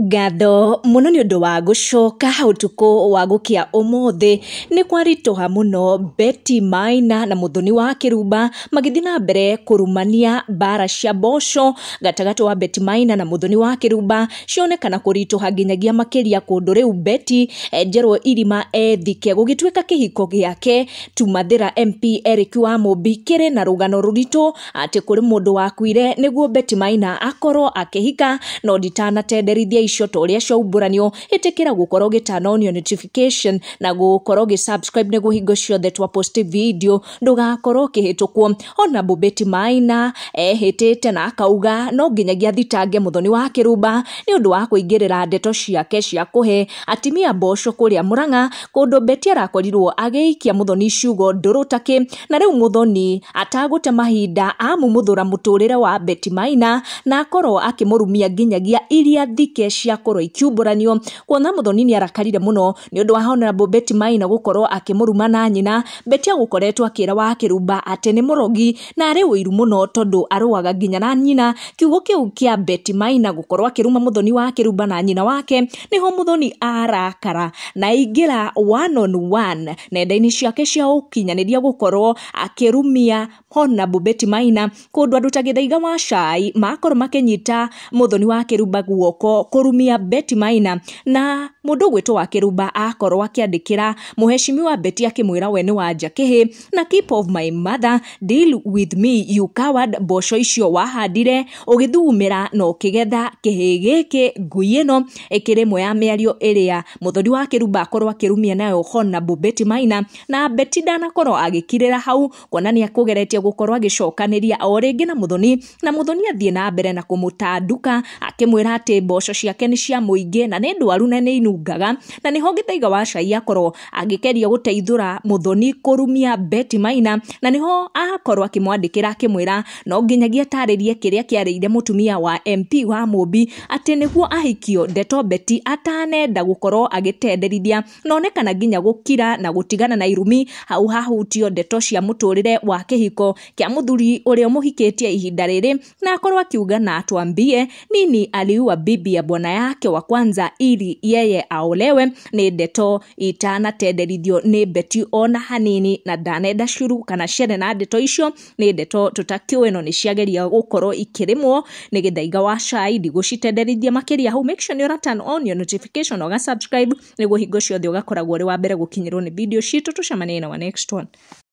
Ngatho mũno nĩ ũndũ wa gũcoka ũtukũ wa gũkĩa ũmũthĩ. Nĩ kwaritũha mũno Betty Maina na Mũthoni wa Kĩrumba magĩthiĩ na mbere kũrumania mbara cia mboco gatagatĩ wa Betty Maina na Mũthoni wa Kĩrumba cionekana kũritũha nginyagia makĩria kũndũ rĩu Betty enjerwo irima ethike gũgĩtuĩka kĩhiko gĩake Tumathĩra MP Eric wa Mũmbi kĩrĩ na rũgano rũritũ atĩ kũrĩ mũndũ wakuire nĩguo Betty Maina akorwo akĩhika no nditanatenderithia icio ta ũrĩa ciaumbũranio. Ĩtĩkĩra gũkorwo ũgĩturn on notification na gũkorwo ũgĩ subscribe nĩguo hingo ciothe twa post video ndũgakorwo ũkĩhĩtũkwo. Ona Betty Maina ehĩtĩte na akauga no nginyagia thitange Mũthoni wa Kĩrumba nĩ ũndũ wa kũingĩrĩra ndeto ciake cia kũhe atimia mboco kũrĩa Mũrang'a kũndũ Betty arakorirwo agĩikia Mũthoni ciugo ndũrũ takĩ na rĩu Mũthoni atagũte mahinda amumuthũra mũtũrĩre wa Betty Maina na akorwo akĩmũrumia nginyagia iria thike ciakorwo ikiumbũranio. Kuona Mũthoni nĩ arakarire mũno nĩ ũndũ wa Honorable Betty Maina gũkorwo akĩmũruma na nyina. Betty agũkoretwo akĩra wa Kĩrumba atĩ nĩ mũrogi na arĩ ũiru mũno tondũ arũaga nginya na nyina. Kiugo kĩu kĩa Betty Maina gũkorwo akĩruma Mũthoni wa Kĩrumba na nyina wake nĩho Mũthoni arakara na aingĩra one on one nenda-inĩ ciake cia ũkinyanĩria gũkorwo akĩrumia Honorable Betty Maina kũndũ andũ ta Gĩthaiga wa Cai makorwo makĩnyita Mũthoni wa Kĩrumba guoko kũrumia Betty Maina na mũndũ ũgwĩtwo wa Kĩrumba akorwo akĩandĩkĩra mũheshimiwa Betty akĩmwĩra we nĩ wanja kĩhĩ na keep of my mother, deal with me you coward. Mboco icio wahandire ũgĩthugumĩra na ũkĩgetha kĩhĩ gĩkĩ ngui ĩno ĩkĩrĩ ĩmwe ya mĩario ĩrĩa Mũthoni wa Kĩrumba akorwo akĩrumia nayo Honorable Betty Maina. Na Betty ndanakorwo agĩkirĩra hau kuona nĩ akũgeretie gũkorwo agĩcokanĩria o rĩngĩ na Mũthoni na Mũthoni athiĩ na mbere na kũmũtanduka akĩmwĩra atĩ mboco ciake nĩ cia mũingĩ na nĩ ndwaru na nĩ inungaga na nĩho Gĩthaiga wa Cai akorwo agĩkeria gũteithũra Mũthoni kũrumia Betty Maina na nĩho akorwo akĩmwandĩkĩra akĩmwĩra no nginyagia atarĩrie kĩrĩa kĩarĩire mũtumia wa MP wa Mũmbi atĩ nĩguo ahikio. Ndeto Betty atanenda gũkorwo agĩtenderithia na onekana nginya gũkira na gũtigana na irumi hau hahutio ndeto cia mũtũrĩre wa kĩhiko kĩa mũthuri ũrĩa ũmũhikĩtie ihinda rĩrĩ na akorwo akiuga na atuambie nini aliua bibi ya bwana yake wa kwanza ili yeye aolewe. Nĩ ndeto itanatenderithio nĩ Betty ona hanini na ndanenda curu kana cere na ndeto icio nĩ ndeto tũtakĩũĩ no nĩ ciageria gũkorwo ikĩrĩmwo nĩ Gĩthaiga wa Cai. Ndigũcitenderithia makĩria hau, make sure nĩ ũra turn on your notification ũga subscribe nĩguo hingo ciothe ũgakoragwo ũrĩ wa mbere gũkinyĩrwo nĩ video citũ. Tũcemanie na wa next one.